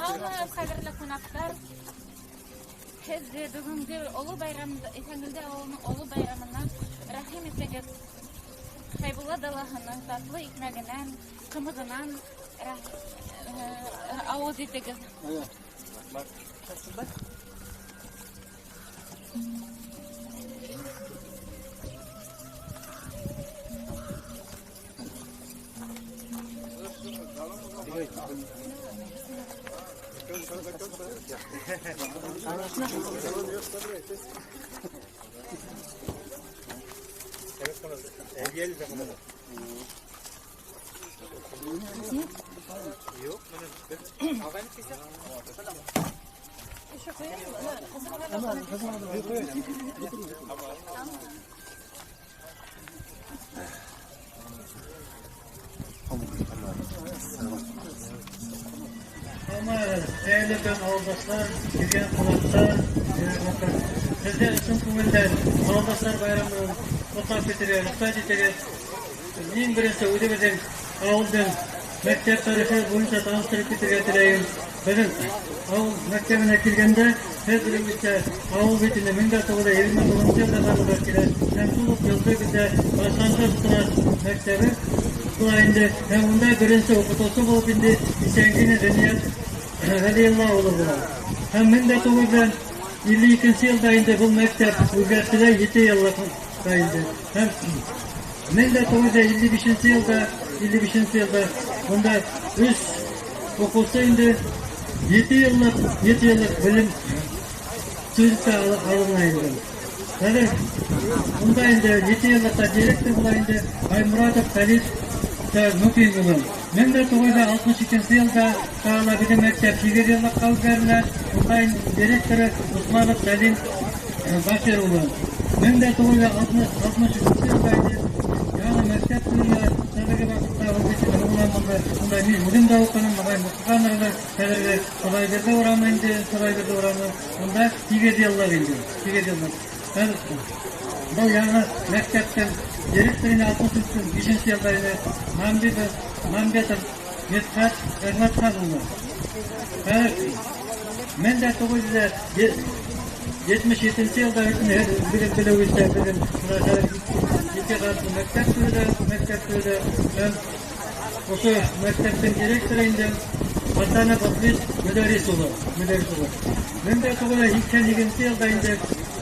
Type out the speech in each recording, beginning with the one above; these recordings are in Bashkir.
Һаумыһығыҙ, ҡәҙерле ҡунаҡтар! Һеҙҙе бөгөнгө оло байрам, Иҫәнгилде ауылының оло байрамына рәхим итегеҙ. Хәйбулла далаһының татлы икмәгенән, ҡымыҙынан ауыҙ итегеҙ. Хәйерле көн, ауылдаштар, килгән ҡунаҡтар, һеҙҙе ысын күңелдән ауылдаштар байрамын ҡотлап китергә рөхсәт итегеҙ. Иң беренсе үҙебеҙҙең ауылдың мәктәп тарихы буйынса таныштырып китергә теләйем. Беҙҙең ауыл мәктәбенә килгәндә, һеҙ белеүегеҙсә, ауыл бит инде 1929 йылда барлыҡҡа килә. Һәм шул уҡ йылды беҙҙә башланғыс класс мәктәбе була инде. Һәм унда беренсе уҡытыусы булып инде Исәнгине Ғиният Ғәлиулла улы була. Һәм 1952 йылда инде был мәктәп үҙгәртелә, 7 йыллыҡта инде. Һәм 1955 йылда, 55 йылда унда 3 уҡыусы инде 7 йыллыҡ, 7 йыллыҡ белем студентка алына инде. Хәҙер унда инде 7 йыллыҡта директор була инде Аймуратов Хәлит Мөким улы. 1962 йылда тағы ла беҙҙең мәктәп 8 йыллыҡҡа үҙгәрелә. Унда инде директоры Усманов Сәлим Башир улы. 1963 йылда инде яңы мәктәп төҙөлә. Хәҙерге ваҡытта ул бит инде һуңланманы. Унда мин үҙем дә уҡыным, ағайым уҡығандыр ҙа. Хәҙерге Хоҙайбирҙе урамы инде, Хоҙайбирҙе урамы. Унда 8 йыллыҡ инде, 8 йыллыҡ. Хәҙер был яңы мәктәптең директоры инде 65 йылда инде Мамбетов Мидхәт Әхмәтхан улы. Хәҙер 1977 йылда беҙҙең белеүебеҙсә, беҙҙең бына хәҙер ике ҡатлы мәктәп төҙөлә, мәктәп төҙөлә. Һәм ошо мәктәптең директоры инде Хасанов Атлис Мөдәррис улы, Мөдәррис улы. 1982 йылда инде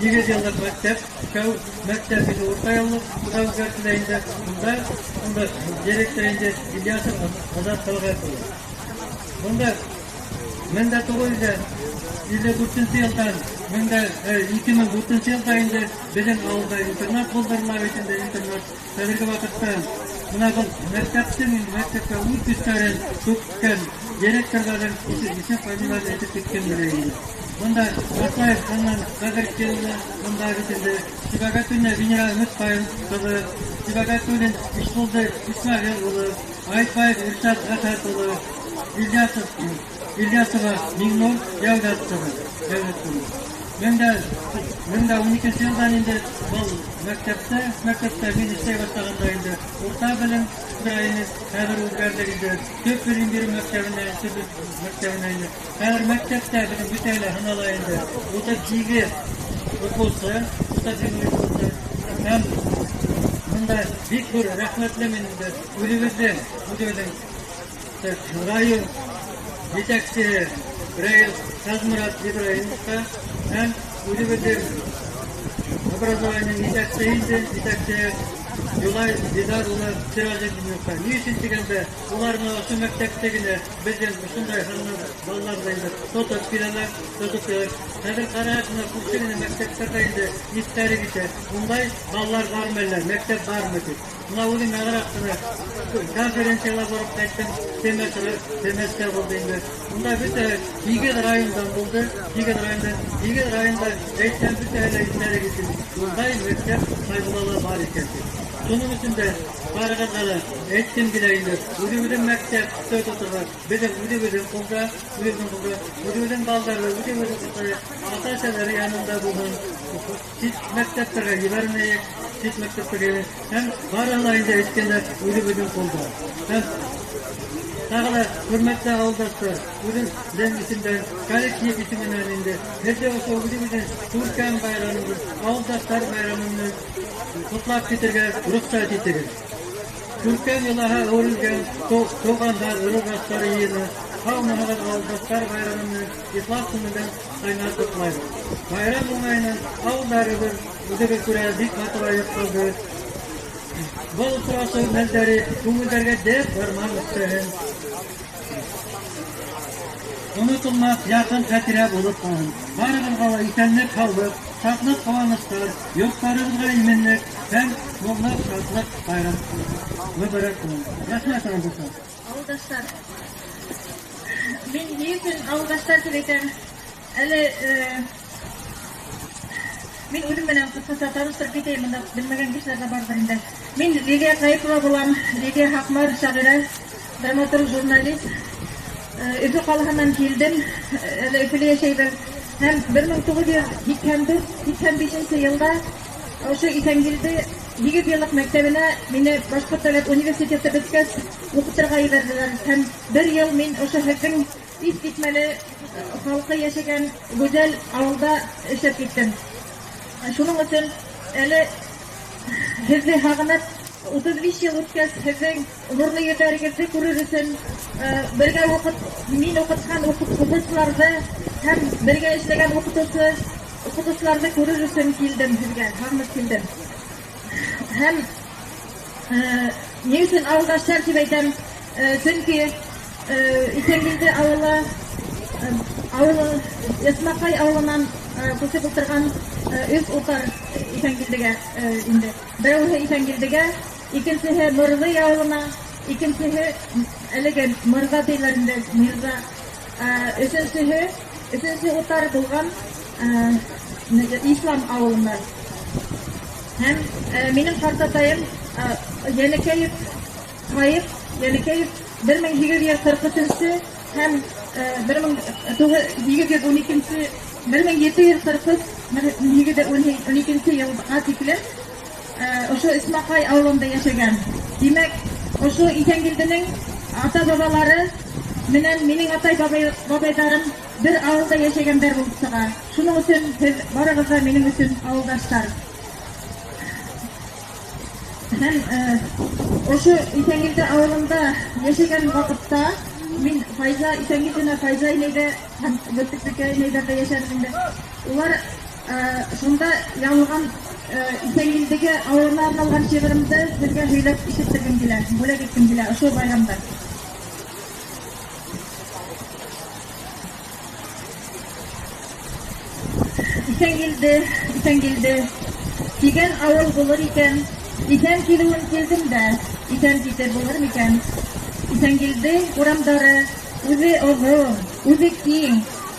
8 йыллыҡ мәктәп, мәктәп инде урта йыллыҡ үҙгәртелә инде. Унда директор инде Ильясов Азат Талғат улы. Бында 1954 йылдан, 2004 йылда инде беҙҙең ауылда интернат булдырыла бит инде, интернат. Хәҙерге ваҡытта бына был мәктәптең инде мәктәпкә үҙ көстәрен түккән директорҙарҙың исем фамилияларын әйтеп киткән инде. Бында Аслаев Ханнан Ҡәҙеркилде, бында бит инде Сибәғәтуллина Венера Өмөтҡайым ҡыҙы, Сибәғәтуллин Ишбулды Исмәғил улы, Айтбаев Иршат Әхәт улы, Ильясова Миңнур Дәүләт ҡыҙы, Дәүләт ҡыҙы. 1012 йылдан инде был мәктәптә мин эшләй башлағанда инде урта белем бирә, хәҙер үҙгәрҙек инде төп белем биреү мәктәбенә, төп мәктәбенә инде. Хәҙер мәктәптә беҙҙең бөтәһе лә һанала инде 38 уҡыусы, 38 уҡыусы. Һәм бында бик ҙур рәхмәтлемен инде үҙебеҙҙең район етәксеһе Рәил Хазмурат Ибраһимовҡа һәм үҙебеҙҙең образованиеның етәксеһе инде, етәксеһе Юлай Дидар улы Сиражетдиновҡа. Ни өсөн тигәндә, улар бына ошо мәктәптә генә беҙҙең ошондай һанлы балаларҙы инде тотоп киләләр, тотоп киләләр. Хәҙер ҡарайыҡ, бына күпсе генә мәктәптәрҙә инде иҫтәре китә. Ундай балалар бармы әллә, мәктәп бармы тип. Бына үҙем яңыраҡ ҡына конференцияла барып ҡайттым, Темәстә булды инде. Унда бөтә 8 райондан булды, 8 райондан, 8 районда әйтһәм бөтәһе лә иҫтәре китте. Ундай мәктәп Хәйбуллала бар икән тип. Шуның өсөн дә барығыҙға ла әйткем килә инде, үҙебеҙҙең мәктәп тоторға, беҙҙең үҙебеҙҙең ҡулда, үҙебеҙҙең ҡулда, үҙебеҙҙең балдарҙы, үҙебеҙҙең ата-әсәләре янында булһын, сит мәктәптәргә ебәрмәйек, сит мәктәптәргә ебәрмәйек. Һәм барыһы ла инде әйткәндә үҙебеҙҙең ҡулда. Һәм Тағы ла, хөрмәтле ауылдаштар, үҙемдең исемдән, коллектив исеменән инде һеҙҙе ошо үҙебеҙҙең күркәм байрамыбыҙ, ауылдаштар байрамы менән ҡотлап китергә рөхсәт итегеҙ. Күркәм йолаға әүерелгән туғандар, ырыуҙаштар йыйыны, һаумыһығыҙ, ауылдаштар байрамы менән ихлас күңелдән ҡайнар ҡотлайбыҙ. Байрам уңайынан ауылдарыбыҙ үҙегеҙ күрә бик матурайып ҡалды. Был осрашыу мәлдәре күңелдәргә дәрт-дарман өҫтәһен. Онотолмаҫ яҡын хәтирә булып ҡалһын. Барығыҙға ла иҫәнлек, һаулыҡ, шатлыҡ, ҡыуаныстар, йорттарығыҙға именлек һәм муллыҡ, шатлыҡ, байрам мөбәрәк булһын. Рәхмәт, ауылдаштар. Ауылдаштар. Мин ни өсөн ауылдаштар тип әйтәм? Әле мин үҙем менән ҡыҫҡаса таныштырып китәйем, бында белмәгән кешеләр ҙә барҙыр инде. Мин Лилия Ҡайыпова булам, Лилия Һаҡмар, шағирә, драматург, журналист. Өфө ҡалаһынан килдем, әле Өфөлә йәшәйбеҙ. Һәм 1984-85 йылда ошо Иҫәнгилде 8 йыллыҡ мәктәбенә мине Башҡорт дәүләт университеты бөткәс уҡытырға ебәрҙеләр. Һәм бер йыл мин ошо һеҙҙең иҫ китмәле халҡы йәшәгән гүзәл ауылда эшләп киттем. Шуның өсөн әле һеҙҙе һағынып 35 йыл үткәс һеҙҙең нурлы йөҙҙәрегеҙҙе күрер өсөн, бергә уҡыт, мин уҡытҡан уҡытыусыларҙы һәм бергә эшләгән уҡытыусыларҙы күрер өсөн килдем һеҙгә, һағынып килдем. Һәм ни өсөн ауылдаштар тип әйтәм? Сөнки Иҫәнгилде ауылы Исмаҡай ауылынан күсеп ултырған өс утар Иҫәнгилдегә инде. Берәүһе Иҫәнгилдегә, икенсеһе Мырҙый ауылына, икенсеһе әлеге Мырҙа тиләр инде, Мирза. Өсөнсө утар булған Ислам ауылында. Һәм минең ҡартатайым Йәнекәев Ҡайып, Йәнекәев 1843 һәм 1812, 1743, 1812 йылға тиклем ошо Исмаҡай ауылында йәшәгән. Тимәк, ошо Иҫәнгилденең ата-бабалары менән минең атай-бабайҙарым бер ауылда йәшәгәндәр булып сыға. Шуның өсөн һеҙ барығыҙ ҙа минең өсөн ауылдаштар. Һәм ошо Иҫәнгилде ауылында йәшәгән ваҡытта мин Файза Иҫәнгилдина, Файза инәйҙә һәм Гөлтөкбикә инәйҙәрҙә йәшәнем инде. Улар шунда яҙылған Иҫәнгилдегә ауылына арналған шиғырымды һеҙгә һөйләп ишеттергем килә, бүләк иткем килә ошо байрамда. Иҫәнгилде, Иҫәнгилде тигән ауыл булыр икән, иҫән килеүен килдем дә, иҫән китер булыр микән? Иҫәнгилде урамдары үҙе оҙон, үҙе киң,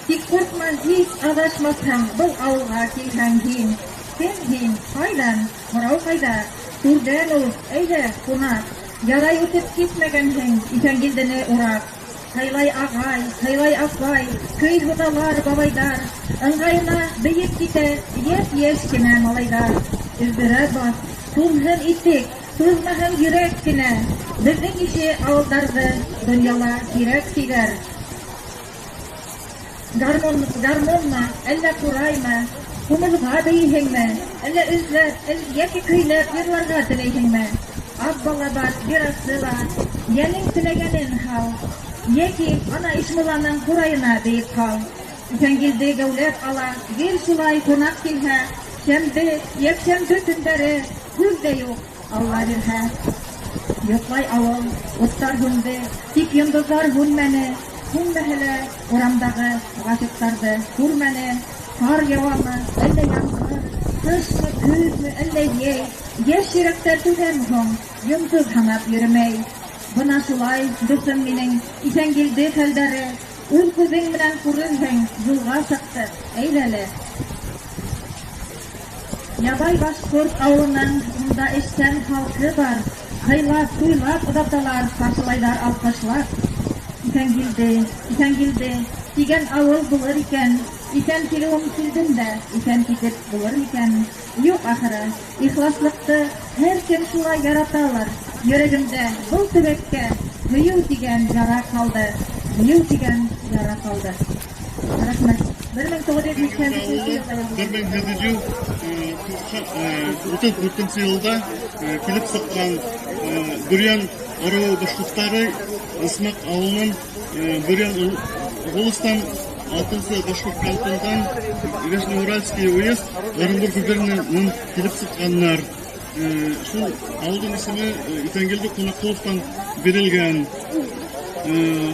тик ҡурҡма, һис аҙашмаҫһың, был ауылға килһәң һин. Кем һин? Ҡайҙан? Һорау ҡайҙа? Түрҙән ул, әйҙә, ҡунаҡ. Ярай үтеп китмәгәнһең Иҫәнгилдене урап. Һыйлай ағай, һыйлай апай, көй һуҙалар бабайҙар. Ыңғайына бейеп китә йәп-йәш кенә малайҙар. Өҙҙөрә баҫ, туңһын итек, туҙмаһын йөрәк кенә. Беҙҙең ише ауылдарҙы донъяла һирәк тиҙәр. Гармон, гармонмы, әллә ҡураймы, ҡумыҙға бейеһеңме, әллә өҙләп, йәки көйләп йырларға теләйһеңме? Аббала бар, бирасы ла, йәнең теләгәнен һал, йәки ана Ишмулланың ҡурайына бейеп ҡал. Иҫәнгилде гәүләп ала, гел шулай ҡунаҡ килһә, шәмбе, йәкшәмбе көндәре һүҙ ҙә юҡ, Алла бирһә. Йоҡлай ауыл, уттар һүнде, тик йондоҙҙар һүнмәне, һүнмәһә лә урамдағы ғашиҡтарҙы күрмәне. Ҡар яуамы, әллә ямғыр, ҡышмы, көҙмө, әллә йәй, йәш йөрәктәр түҙәме һуң, йондоҙ һанап йөрөмәй. Бына шулай, дуҫым минең, Иҫәнгилде хәлдәре, үҙ күҙең менән күрерһең, юлға сыҡтыҡ, әйҙә әле. Ябай башҡорт ауылының унда эшсән халҡы бар, һыйлап, туйлап оҙаталар, ҡаршылайҙар алҡышлап. Иҫәнгилде, Иҫәнгилде тигән ауыл булыр икән, иҫән килеүем килдем дә, иҫән китеп булыр микән? Юҡ ахыры, ихласлыҡты һәр кем шулай яраталыр. Йөрәгемдә был төбәккә Һөйөү тигән яра ҡалды, һөйөү тигән яра ҡалды. Рәхмәт. 1985 йылда 1834 йылда килеп сыҡҡан Бөрйән ырыуы башҡорттары Исмаҡ ауылынан, Бөрйән волостан, 6-нсы башҡорт кантондан, Верхнеуральский уезд, Ырымбур губернанан килеп сыҡҡаннар. Шул ауылдың исеме Иҫәнгилде Ҡунаҡҡоловтан бирелгән.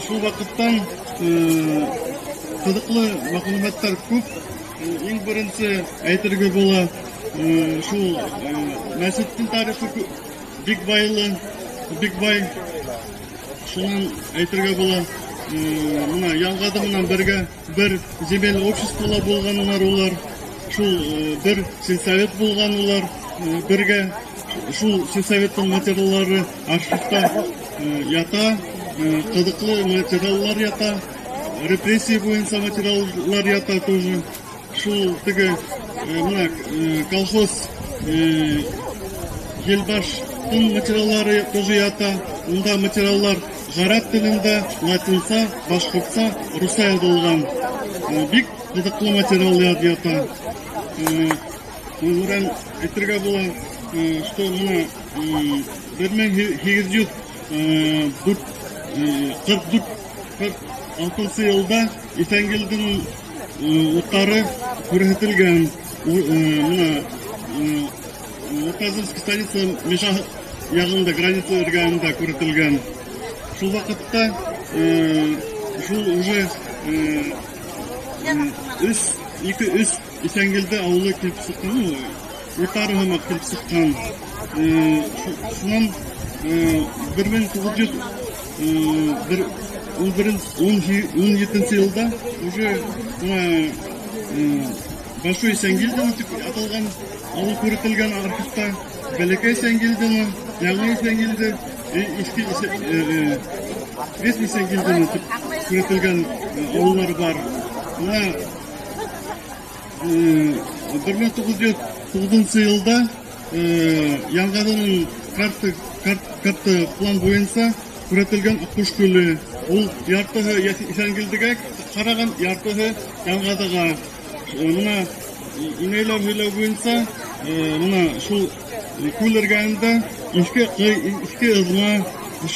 Шул ваҡыттан ҡыҙыҡлы мәғлүмәттәр күп. Иң беренсе әйтергә була, шул мәсеттең тарихы бик байлы, бик бай. Шунан әйтергә була, мына Яңғаҙы менән бергә бер земель обществола булғаннар улар, шул бер сельсовет булған улар бергә. Шул сельсоветтың материаллары архивта ята, ҡыҙыҡлы материаллар ята, репрессия буйынса материаллар ята тоже. Шул теге мына колхоз Елбаштың материаллары тоже ята. Унда материаллар ғәрәп телендә, латинса, башҡортса, русса яҙылған. Бик ҡыҙыҡлы материал ята. Унан әйтергә була, что мына 1844, 46-нсы йылда Иҫәнгилдең уттары күрһәтелгән. Мына Муртазинский станица Межа яғында, граница эргәһендә күрһәтелгән. Шул ваҡытта шул уже өс, ике, өс Иҫәнгилде ауылы килеп сыҡҡан, утары һымаҡ килеп сыҡҡан. Шунан 1900, бер, ун беренсе, 17-нсе йылда уже мына Большой Иҫәнгилдене тип аталған ауыл күрһәтелгән архивта, Бәләкәй Иҫәнгилдене, Яңы Иҫәнгилде, Иҫке Весь Иҫәнгилдене тип күрһәтелгән ауылдар бар. Мына 1909-нсы йылда Яңғаҙының карта план буйынса күрһәтелгән Аҡҡош күле. Ул яртыһы Иҫәнгилдегә ҡараған, яртыһы Яңғаҙыға. Мына инәйләр һөйләү буйынса, мына шул күл эргәһендә иҫке ҡый, иҫке ыҙма,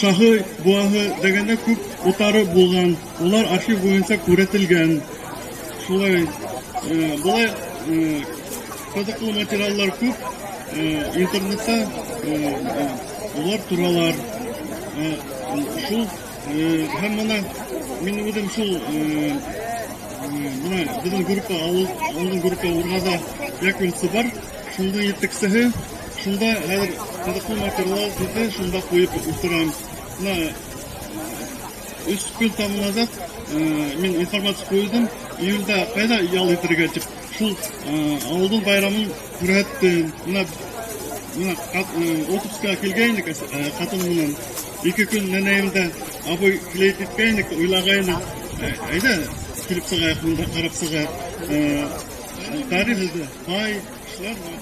шаһы, буаһы дәгәндә күп утары булған. Улар архив буйынса күрһәтелгән. Шулай, былай ҡыҙыҡлы материаллар күп. Интернетта улар торалар. Шул һәм мына мин үҙем шул мына беҙҙең группа, ауылдың группа Урғаза Яковлевсы бар. Шундың етәксеһе. Шунда хәҙер ҡыҙыҡлы материалдар беҙҙе шунда ҡуйып ултырам. Мына өс көн тому назад мин информация ҡуйҙым. Июлдә ҡайҙа ял итергә тип. Шул ауылдың байрамын күрһәттем. Мына отпускка килгәйнек, ҡатын менән. 2 көн нәнәйемдә абый клеить иткәйнек, уйлағайнык. Әйҙә килеп сығайыҡ, бында ҡарап сығайыҡ. Тарих инде, бай, эшләр бар.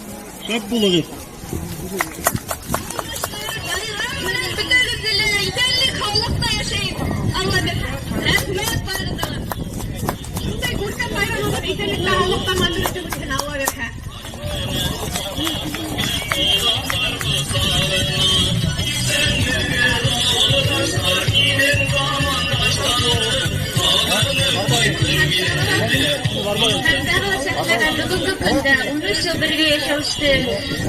Шәп булығыҙ. Бөтәгеҙҙе лә иҫәнлек, һаулыҡта йәшәйек. Алла бирһә. Рәхмәт барығыҙға. Шундай күркәм байрамыбыҙ иҫәнлектә, һаулыҡта матур итеп үтһен, Алла бирһә. Бөгөнгө көндә 13 йыл бергә йәшәүсе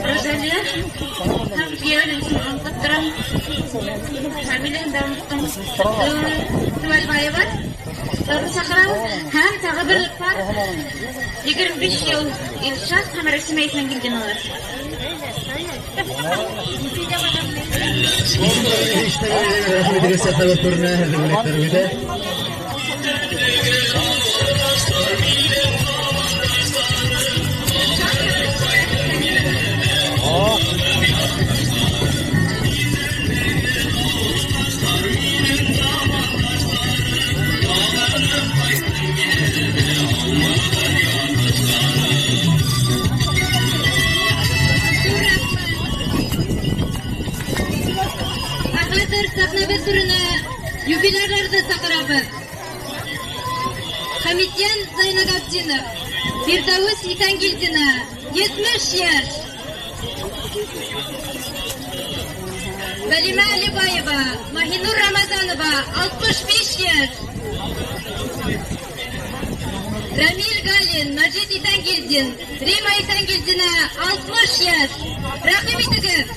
Розалия һәм кейәүенең исемен онотоп торам. Фамилияһын да оноттом. Түмәлбаева. Уларҙы саҡырабыҙ. Һәм тағы бер пар 25 йыл Илшат һәм Рәсимә Иҫәнгилдиналар. Рәхмәт сәхнә түренә һеҙҙең бүләктәр көтә. Сәхнәбеҙ түренә чакырабыз. Хамитьян Зайнагабдинов, Фирдәүес Исәнгилдина, 70 яшь. Галимә Алибаева, Маһинур Рамазанова, 65 яшь. Рамил Галин, Мәҗит Исәнгилдин, Рима Исәнгилдина, 60 яшь. Рәхим итегез.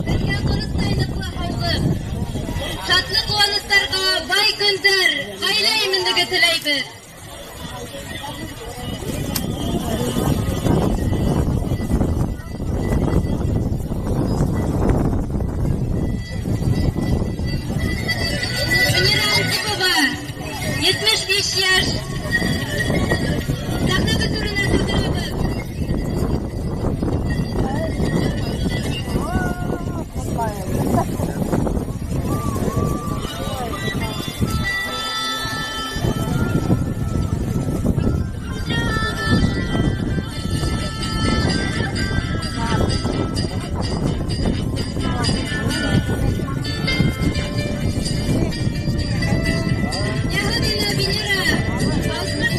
Сезгә корыстай ныклы һаулык, шатлык-куанычларга бай көннәр, гаилә иминлеге теләйбез. Венера Антипова, 75 яшь. Сәхнә түренә чакырабыз. Яһудина Венера, 60 яшь.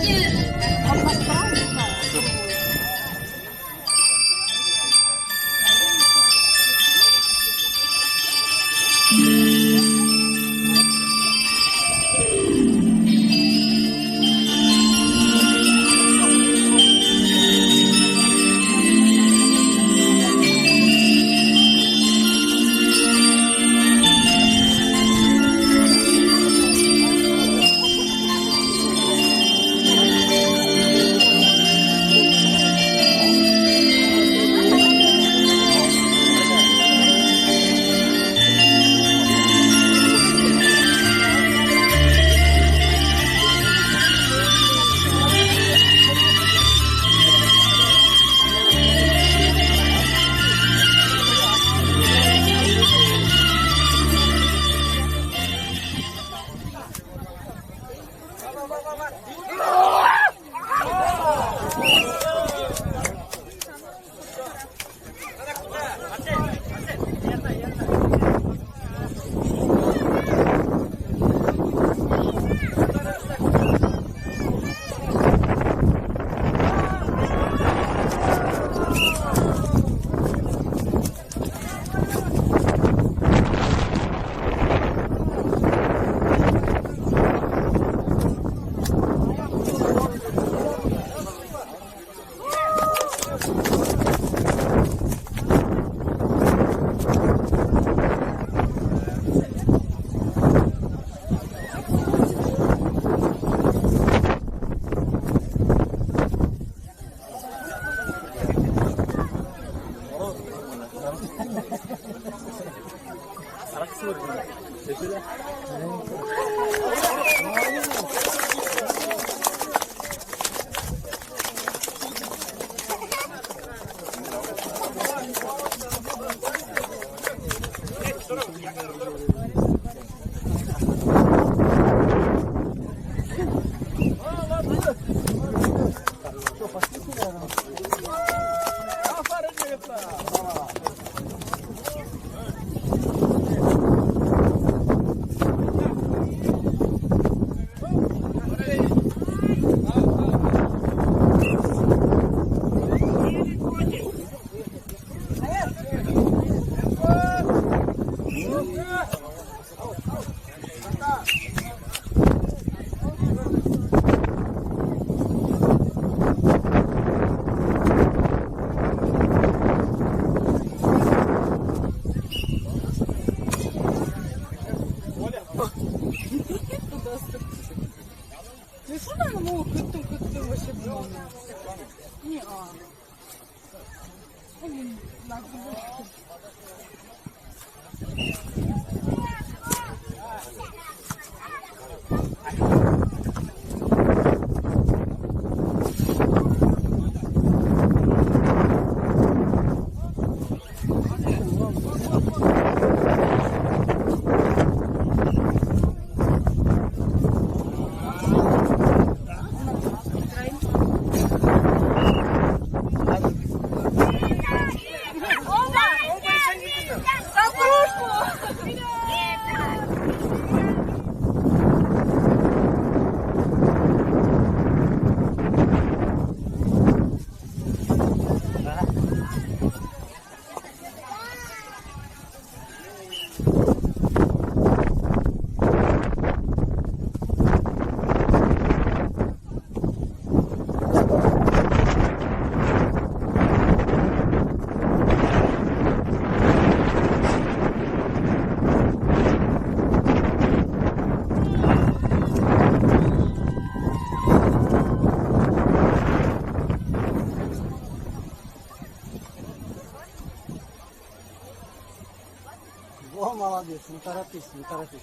О, молодец, не торопись, не торопись.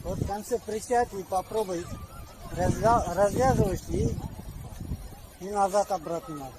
Вот в конце присядь и попробуй. Развязываешь и назад обратно надо.